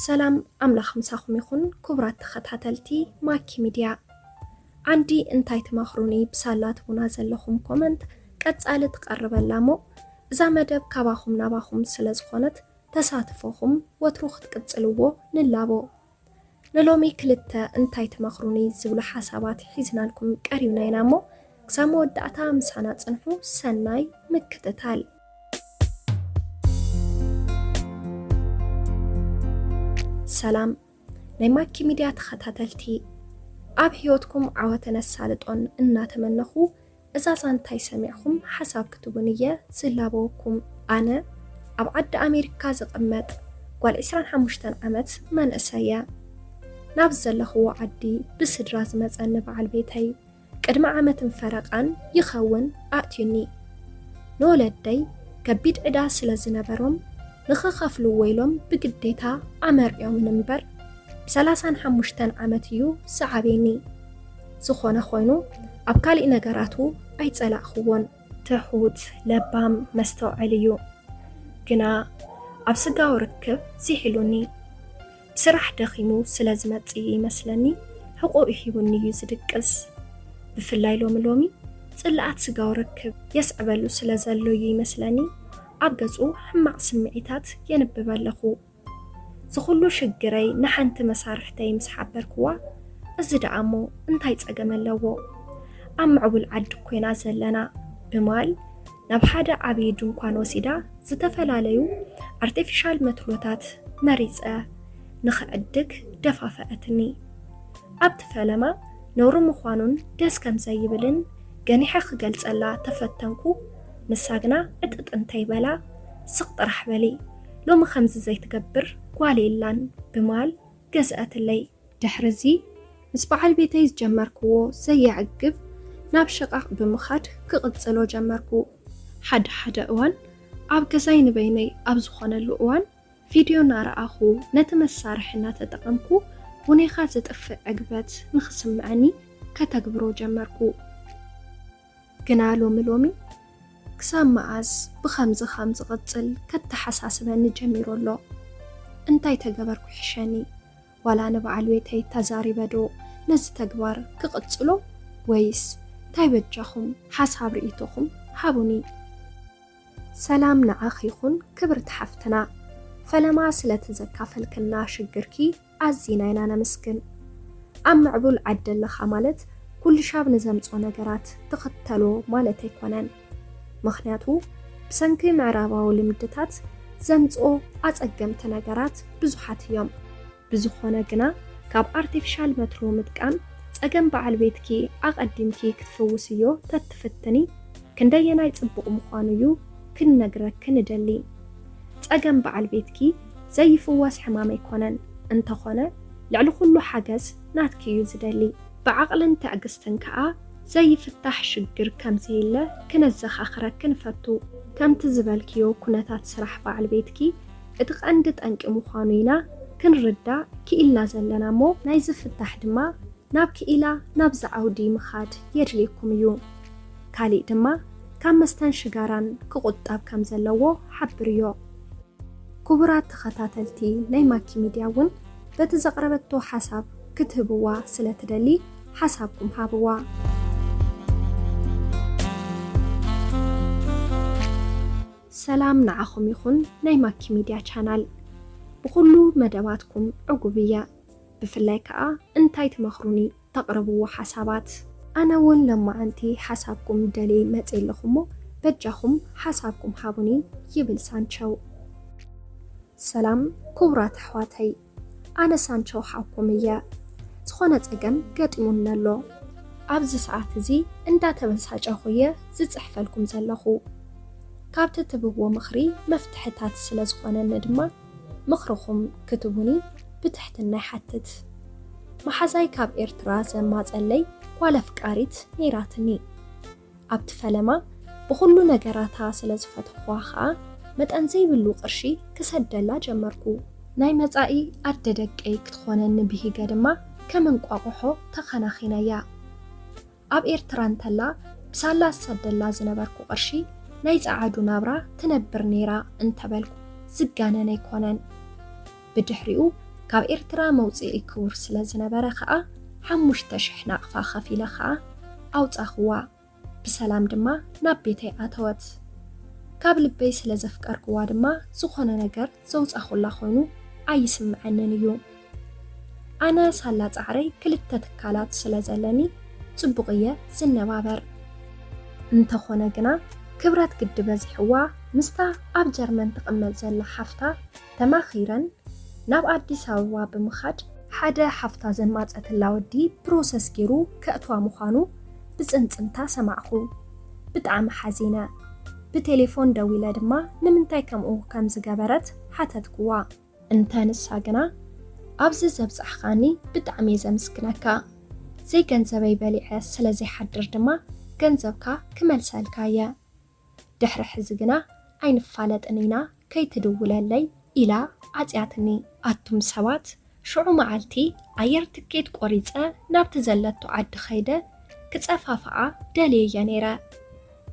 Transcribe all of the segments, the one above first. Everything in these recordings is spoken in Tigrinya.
ሰላም ኣምላኽ ምሳኹም ይኹን ክቡራት ተኸታተልቲ ማኪ ሚድያ። ዓንዲ እንታይ ትመኽሩኒ ብሳላ ትቡና ዘለኹም ኮመንት ቀጻሊ ትቐርበላ እሞ እዛ መደብ ካባኹም ናባኹም ስለ ዝኾነት ተሳትፎኹም ወትሩ ክትቅጽልዎ ንላቦ። ንሎሚ ክልተ እንታይ ትመኽሩኒ ዝብሉ ሓሳባት ሒዝናልኩም ቀሪብና ኢና እሞ ክሳብ መወዳእታ ምሳና ጽንሑ። ሰናይ ምክትታል። ሰላም ናይ ማኪ ሚድያ ተኸታተልቲ፣ ኣብ ህይወትኩም ዓወትን ኣሳልጦን እናተመነኹ እዛ ዛንታይ ሰሚዕኹም ሓሳብ ክትቡን እየ ዝላበወኩም። ኣነ ኣብ ዓዲ ኣሜሪካ ዝቕመጥ ጓል ዕስራን ሓሙሽተን ዓመት መንእሰይ እየ። ናብ ዘለኽዎ ዓዲ ብስድራ ዝመጸኒ በዓል ቤተይ ቅድሚ ዓመትን ፈረቓን ይኸውን ኣእትዩኒ። ንወለደይ ከቢድ ዕዳ ስለ ዝነበሮም ንኽኸፍልዎ ኢሎም ብግዴታ ኣመርዕዮምን እምበር ብሰላሳን ሓሙሽተን ዓመት እዩ ዝዓብየኒ። ዝኾነ ኮይኑ ኣብ ካሊእ ነገራቱ ኣይጸላእኽዎን። ትሑት፣ ለባም፣ መስተውዐል እዩ። ግና ኣብ ስጋዊ ርክብ ዝሒሉኒ። ብስራሕ ደኺሙ ስለ ዝመጽእ ይመስለኒ ሕቖኡ ሂቡኒ እዩ ዝድቅስ። ብፍላይ ሎሚ ሎሚ ጽልኣት ስጋዊ ርክብ የስዕበሉ ስለ ዘሎ እዩ ይመስለኒ ኣብ ገጹ ሕማቕ ስምዒታት የንብብ ኣለኹ። ዝኹሉ ሽግረይ ንሓንቲ መሳርሕተይ ምስ ሓበርክዋ፣ "እዚ ደኣ እሞ እንታይ ጸገም ኣለዎ? ኣብ ምዕቡል ዓዲ እኮ ኢና ዘለና" ብማል ናብ ሓደ ዓብዪ ድንኳን ወሲዳ ዝተፈላለዩ ኣርቲፊሻል መትሎታት መሪጸ ንኽዕድግ ደፋፈኣትኒ። ኣብቲ ፈለማ ነውሪ ምዃኑን ደስ ከም ዘይብልን ገኒሐ ክገልጸላ ተፈተንኩ። ንሳ ግና ዕጥጥ እንተይበላ፣ "ስቕ ጥራሕ በሊ፣ ሎሚ ከምዚ ዘይትገብር ጓል የላን" ብማል ገዝኣትለይ። ድሕርዚ ምስ በዓል ቤተይ ዝጀመርክዎ ዘየዕግብ ናብ ሽቓቕ ብምኻድ ክቕጽሎ ጀመርኩ። ሓደ ሓደ እዋን ኣብ ገዛይ ንበይነይ ኣብ ዝኾነሉ እዋን ቪድዮ እናረኣኹ ነቲ መሳርሒ እናተጠቐምኩ ቡኔኻ ዘጥፍእ ዕግበት ንኽስምዐኒ ከተግብሮ ጀመርኩ። ግና ሎሚ ሎሚ ክሳብ መኣዝ ብኸምዚ ከም ዝቕጽል ከተሓሳስበኒ ጀሚሩ ኣሎ። እንታይ ተገበርኩ ይሕሸኒ? ዋላ ንበዓል ቤተይ ተዛሪበ ዶ ነዚ ተግባር ክቕጽሎ? ወይስ ታይ በጃኹም ሓሳብ ርእይቶኹም ሃቡኒ። ሰላም ንዓኺ ይኹን ክብርቲ ሓፍትና። ፈለማ ስለቲ ዘካፈልክና ሽግርኪ ኣዚና ኢና ነመስግን። ኣብ ምዕቡል ዓዲ ኣለኻ ማለት ኩሉ ሻብ ንዘምጾ ነገራት ትኽተሎ ማለት ኣይኮነን። ምኽንያቱ ብሰንኪ ምዕራባዊ ልምድታት ዘምጽኦ ኣጸገምቲ ነገራት ብዙሓት እዮም። ብዝኾነ ግና ካብ ኣርቲፊሻል መትሮ ምጥቃም ጸገም በዓል ቤትኪ ኣቐዲምኪ ክትፍውስዮ ተትፍትኒ ክንደየናይ ጽቡቕ ምዃኑ እዩ ክንነግረኪ ንደሊ። ጸገም በዓል ቤትኪ ዘይፍወስ ሕማም ኣይኮነን፣ እንተኾነ ልዕሊ ኩሉ ሓገዝ ናትኪ እዩ ዝደሊ። ብዓቕልን ትዕግስትን ከኣ ዘይፍታሕ ሽግር ከም ዘየለ ክነዘኻኽረኪ ንፈቱ። ከምቲ ዝበልክዮ ኩነታት ስራሕ በዓል ቤትኪ እቲ ቀንዲ ጠንቂ ምዃኑ ኢና ክንርዳእ ክኢልና ዘለና እሞ ናይዚ ፍታሕ ድማ ናብ ክኢላ ናብዚ ዓውዲ ምኻድ የድልየኩም እዩ። ካሊእ ድማ ካብ መስተን ሽጋራን ክቑጠብ ከም ዘለዎ ሓብርዮ። ክቡራት ተኸታተልቲ ናይ ማኪ ሚድያ እውን በቲ ዘቕረበቶ ሓሳብ ክትህብዋ ስለ ትደሊ ሓሳብኩም ሃብዋ። ሰላም ንዓኹም ይኹን ናይ ማኪ ሚድያ ቻናል። ብኹሉ መደባትኩም ዕጉብ እየ። ብፍላይ ከኣ እንታይ ትመኽሩኒ ተቕርብዎ ሓሳባት። ኣነ እውን ለማዓንቲ ሓሳብኩም ደልየ መጽየ ኣለኹ እሞ በጃኹም ሓሳብኩም ሃቡኒ ይብል ሳንቸው። ሰላም ክቡራት ኣሕዋተይ፣ ኣነ ሳንቸው ሓውኩም እየ። ዝኾነ ጸገም ገጢሙኒ ኣሎ። ኣብዚ ሰዓት እዚ እንዳተበሳጨኹ እየ ዝጽሕፈልኩም ዘለኹ። ካብቲ ትብዎ ምኽሪ መፍትሕታት ስለ ዝኾነኒ ድማ ምኽርኹም ክትቡኒ ብትሕትና ይሓትት። መሓዛይ ካብ ኤርትራ ዘማጸለይ ጓል ኣፍቃሪት ነይራትኒ። ኣብቲ ፈለማ ብኹሉ ነገራታ ስለ ዝፈተኽዋ ኸኣ መጠን ዘይብሉ ቅርሺ ክሰደላ ጀመርኩ። ናይ መጻኢ ኣደ ደቀይ ክትኾነኒ ብሂገ ድማ ከም እንቋቑሖ ተኸናኺነያ። ኣብ ኤርትራ እንተላ ብሳላ ዝሰደላ ዝነበርኩ ቅርሺ ናይ ጸዓዱ ናብራ ትነብር ነይራ እንተበልኩ ዝጋነን ኣይኮነን። ብድሕሪኡ ካብ ኤርትራ መውፅኢ ክቡር ስለ ዝነበረ ከዓ ሓሙሽተ ሽሕ ናቕፋ ከፊለ ከዓ ኣውፃኽዋ። ብሰላም ድማ ናብ ቤተይ ኣተወት። ካብ ልበይ ስለ ዘፍቀርክዋ ድማ ዝኾነ ነገር ዘውፃኹላ ኮይኑ ኣይስምዐንን እዩ። ኣነ ሳላ ፃዕረይ ክልተ ትካላት ስለ ዘለኒ ፅቡቕ እየ ዝነባበር። እንተኾነ ግና ክብረት ግዲ በዚሕዋ ምስታ ኣብ ጀርመን ትቕመጥ ዘላ ሓፍታ ተማኺረን ናብ ኣዲስ ኣበባ ብምኻድ ሓደ ሓፍታ ዘማፀትላ ወዲ ፕሮሰስ ገይሩ ከእትዋ ምዃኑ ብፅምፅምታ ሰማዕኹ። ብጣዕሚ ሓዚነ። ብቴሌፎን ደዊለ ድማ ንምንታይ ከምኡ ከም ዝገበረት ሓተትክዋ። እንተ ንሳ ግና ኣብዚ ዘብፃሕኻኒ ብጣዕሚ እየ ዘምስግነካ። ዘይገንዘበይ በሊዐ ስለ ዘይሓድር ድማ ገንዘብካ ክመልሰልካ እየ። ድሕሪ ሕዚ ግና ኣይንፋለጥን ኢና ከይትድውለለይ ኢላ ዓፅያትኒ። ኣቱም ሰባት ሽዑ መዓልቲ ኣየር ትኬት ቆሪፀ ናብቲ ዘለቶ ዓዲ ኸይደ ክፀፋፍዓ ደልየየ ነይረ።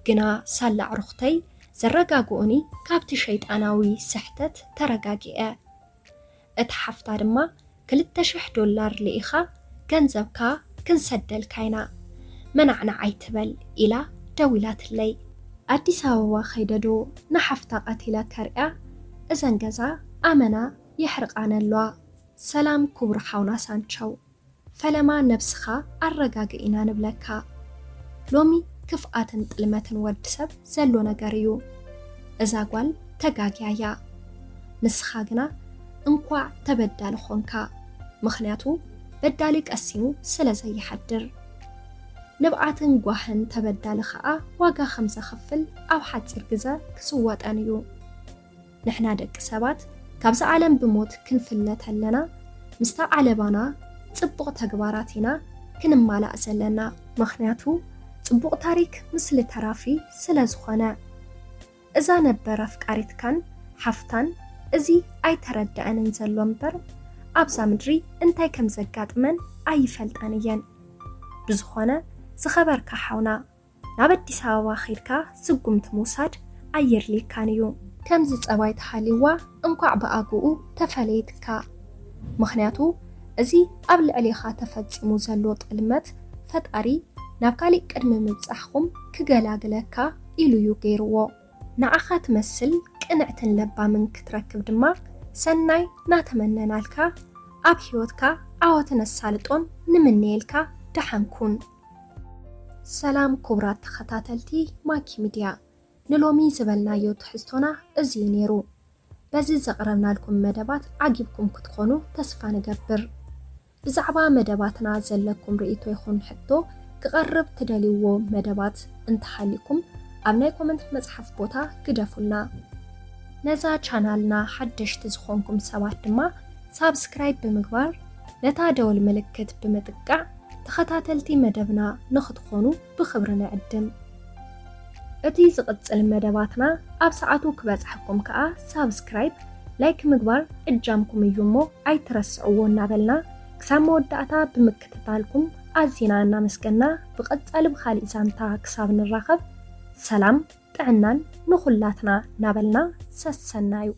ግና ሳላ ኣዕሩኽተይ ዘረጋግኡኒ ካብቲ ሸይጣናዊ ስሕተት ተረጋጊዐ። እታ ሓፍታ ድማ ክልተ ሽሕ ዶላር ልኢኻ ገንዘብካ ክንሰደልካ ኢና መናዕናዕ ኣይትበል ኢላ ደዊላትለይ። ኣዲስ ኣበባ ኸይደዶ ንሓፍታ ቀቲለ ከርእያ እዘን ገዛ ኣመና የሕርቃነ ኣለዋ። ሰላም ክቡር ሓውና ሳንቸው፣ ፈለማ ነብስኻ ኣረጋግእ ኢና ንብለካ። ሎሚ ክፍኣትን ጥልመትን ወዲ ሰብ ዘሎ ነገር እዩ። እዛ ጓል ተጋግያ እያ። ንስኻ ግና እንኳዕ ተበዳሊ ኾንካ፣ ምኽንያቱ በዳሊ ቀሲኑ ስለ ዘይሓድር። ንብዓትን ጓህን ተበዳሊ ኸኣ ዋጋ ከም ዘኽፍል ኣብ ሓጺር ግዘ ክስወጠን እዩ። ንሕና ደቂ ሰባት ካብዛ ዓለም ብሞት ክንፍለ ተለና ምስታ ዓለባና ጽቡቕ ተግባራት ኢና ክንማላእ ዘለና። ምኽንያቱ ጽቡቕ ታሪክ ምስሊ ተራፊ ስለ ዝኾነ። እዛ ነበር ኣፍቃሪትካን ሓፍታን እዚ ኣይተረደኣንን ዘሎ እምበር ኣብዛ ምድሪ እንታይ ከም ዘጋጥመን ኣይፈልጣን እየን። ብዝኾነ ዝኸበርካ ሓውና ናብ ኣዲስ ኣበባ ኸይድካ ስጉምቲ ምውሳድ ኣየድልየካን እዩ። ከምዚ ጸባይ ተሃልይዋ እንኳዕ ብኣግኡ ተፈለየትካ። ምኽንያቱ እዚ ኣብ ልዕሌኻ ተፈጺሙ ዘሎ ጥልመት ፈጣሪ ናብ ካሊእ ቅድሚ ምብጻሕኹም ክገላግለካ ኢሉ እዩ ገይርዎ። ንዓኻ ትመስል ቅንዕትን ለባምን ክትረክብ ድማ ሰናይ ናተመነናልካ ኣብ ህይወትካ ዓወትን ኣሳልጦን ንምነየልካ። ደሓን ኩን። ሰላም ክቡራት ተኸታተልቲ ማኪ ሚድያ፣ ንሎሚ ዝበልናዮ ትሕዝቶና እዚ እዩ ነይሩ። በዚ ዘቕረብናልኩም መደባት ዓጊብኩም ክትኾኑ ተስፋ ንገብር። ብዛዕባ መደባትና ዘለኩም ርእይቶ ይኹን ሕቶ ክቐርብ ትደልይዎ መደባት እንተሃልይኩም ኣብ ናይ ኮመንት መጽሓፍ ቦታ ግደፉልና። ነዛ ቻናልና ሓደሽቲ ዝኾንኩም ሰባት ድማ ሳብስክራይብ ብምግባር ነታ ደወል ምልክት ብምጥቃዕ ተኸታተልቲ መደብና ንኽትኾኑ ብኽብሪ ንዕድም። እቲ ዝቕጽል መደባትና ኣብ ሰዓቱ ክበጽሐኩም ከኣ ሳብስክራይብ፣ ላይክ ምግባር እጃምኩም እዩ እሞ ኣይትረስዕዎ እናበልና ክሳብ መወዳእታ ብምክትታልኩም ኣዚና እናመስገና ብቐጻሊ ብኻሊእ ዛንታ ክሳብ ንራኸብ ሰላም ጥዕናን ንኹላትና እናበልና ሰሰናዩ።